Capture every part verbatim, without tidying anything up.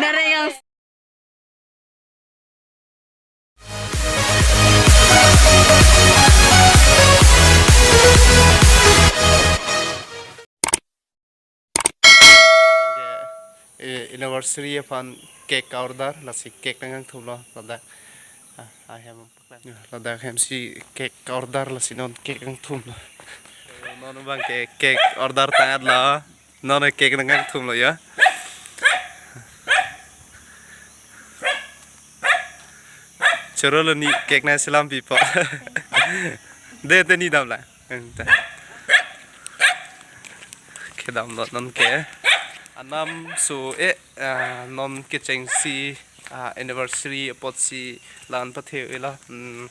Narayang. Eh, anniversary aphan cake order, lasi cake nangkangthumlo, ladak. Ah, I have a, ladak hemsi cake order, lasi non cake kangthumlo. Non abangke cake order tanglo. Non cake nangkangthumlo ya. Chorolo ni cake nangselam pipo. De, de ni damlo. Enta. Kedamlo nonke. Anam so e, ah, non kechengsi, ah, anniversary apotsi la-an pathe-elo. Hmm,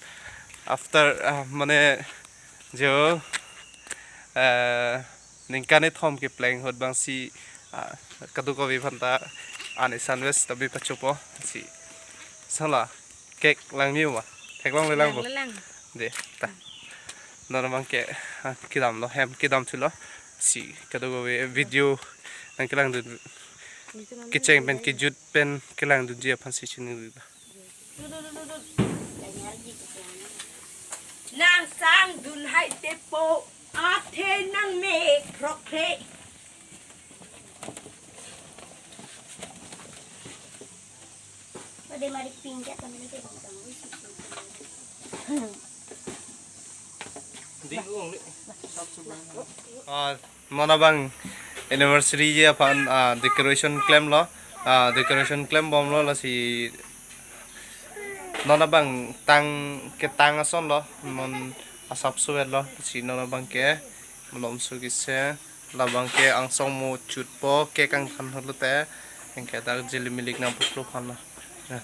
after, ah, mane jo, eh, ningkan kethom kepleng ahut abangsi, ah, kadokave aphanta ani sandwich ta bi pachopo si. Sala cake langme ma? Cake langle lang bo? Lang, lang. De, ta. Non abangke, ah, kedamlo, hem kedamthulo. Si kadokave video nangkelangdun, kecheng pen kejut pen kelangdunji aphansi chiningri. Nang sangdun hai tepo, athe nang me krokre. Ode mari pingkat kami lagi. Ah, non abang anniversary ji aphan, ah, decoration klemlo, ah, decoration klembomlo, lasi non abang tang ketang asonlo, non asapso etlo, si non abangke malomso kese. Labangke angsong mo chutpo, cake kangthan ahut lote, anke dak jili milik nangpuklo aphanlo.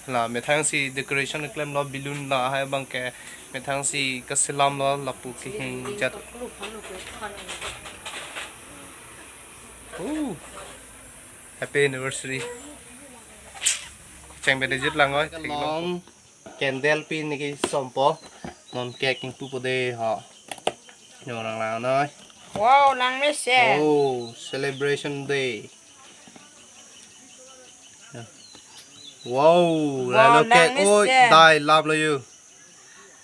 La methangsi decoration klemlo, balloon lahai abangke methangsi kaselamlo, lapu kehing jat. Oh, happy anniversary. Cheng bede jut lang oi, theklong. Candle pi niki sompo. Non cake ingpupo de ho. Nong langlang noi. Wow, langmesen. Oh, celebration day. Wow, wow, lalo cake. Langmesen. Oi, dai laplo yo.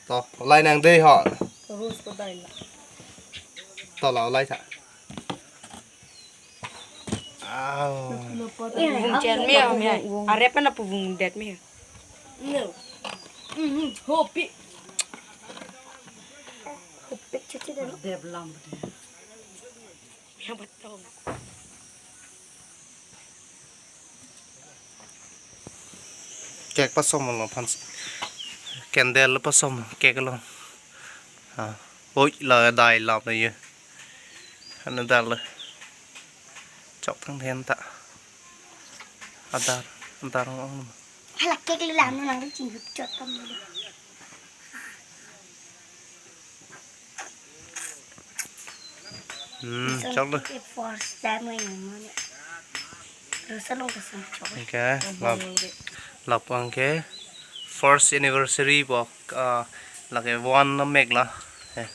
To, lai nang de ho. Terus ko dai la. To la, lai tha. Aw. Vung chen me, me. Are pen lapu vung det me. No. Mhm, hopi. Hopi chuchu de. Dep lam de. Me batong. Cake pasom lo aphan. Candle pasom cake lo. Ha. Oi, la dai laplo ye. Ano dal lo. Chok thang then ta. Adar, adar ong. Hala cake le lam nang chinghup chot kam lo. Hmm, chok lo. First time mo ne. Rosa long kasam chok. Okay, lap, lapangke first anniversary bok, ah, lake one na mek la. Eh.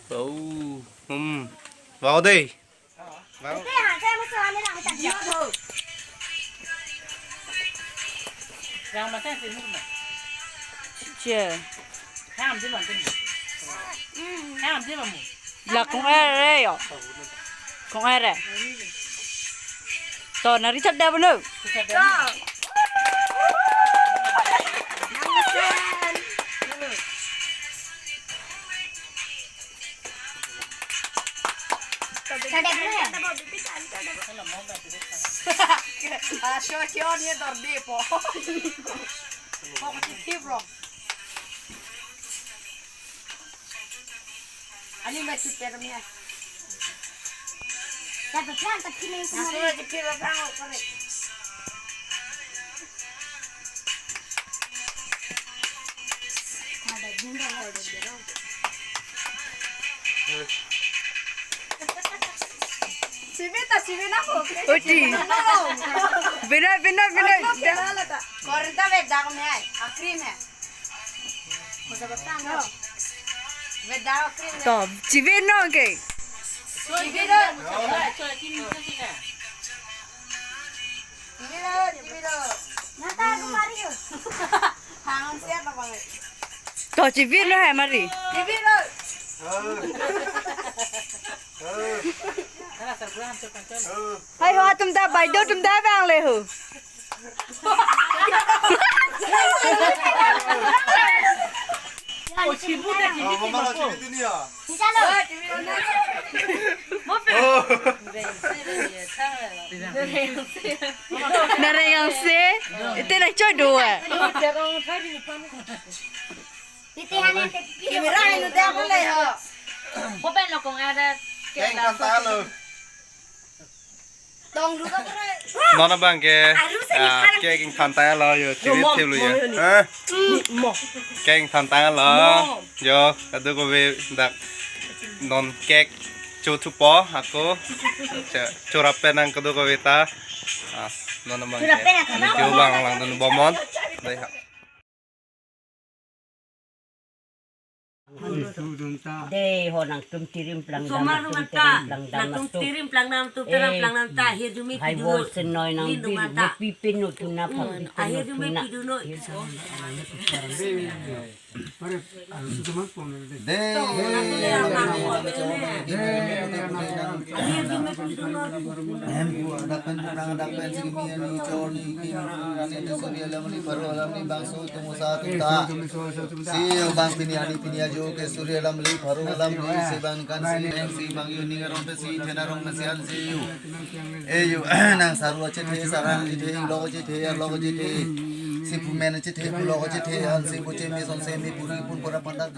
Oh, hmm. Wow dei. Che. La kung ere yo. Kung ere. To nari chak da bano. Ah, sure, sure, ni dor di po. Positive, bro. Ani ma chipper mi ai. Ya, bapran, tapi ni. Nasu ma chipper bapran, oh, correct. Ada jumpa, ada jumpa. Sibita, sibina ko. Oti. Bina, bina, bina. Korita beda ko mi ai. Akrim hai. Masa batang ko. To, chivir non ke. To, chivir non he mari. Hai ho, atum ta, baideo atum ta vang le ho. Nareng angse, ite nangchoi do eh. Camera hai nu dia ko le ho. Ko pen lo kong ada. Keng kanta lo. Tong lu ka kre. Non abang ke, ah, cake ingthan tanglo yo, chiri thip lu yo. Ha? Cake ingthan tanglo. Yo, kadokave dak non cake cho thupo ako. Cho, chorap pen nang kadokave ta. Ah, non abang ke. Chorap pen nang. Video abang langdun bomnon. Dei ha. Dei ho nangtum tirim plangdam, somar nangtum mata, tirim plangdam nangtum atum. Tirim plangdam atum, tirim plangdam ta, eh, hirjume hai pidunoi. Bol senoi nang lindu bir, mata. Pi pinu tuna, hmm, papi ahir pinu jume tuna. Pidunoi. Dei. Ahir jume pidunoi. Hem, dak pen, dak pen, sini, ni, chor, ni, ki, ni, rani, te, suri, alam, ni, pharo, alam, ni, bangso, tumo, sa, tum, ta. Si, yo, bang, pini, ani, pini, ajo, ke, suri, alam, ni, pharo, alam, ni, si, bang, kan, si, neng, si, bang, yo, ning, arong, te, si, then, arong, na, si, an, si, yo. E, yo, nang, saru, achethe, sarang, achethe, lo, achethe, lo, achethe. Si, pumen, achethe, pulo, achethe, an, si, puche, mi, son, se, mi, puri, pun, pura, pandak,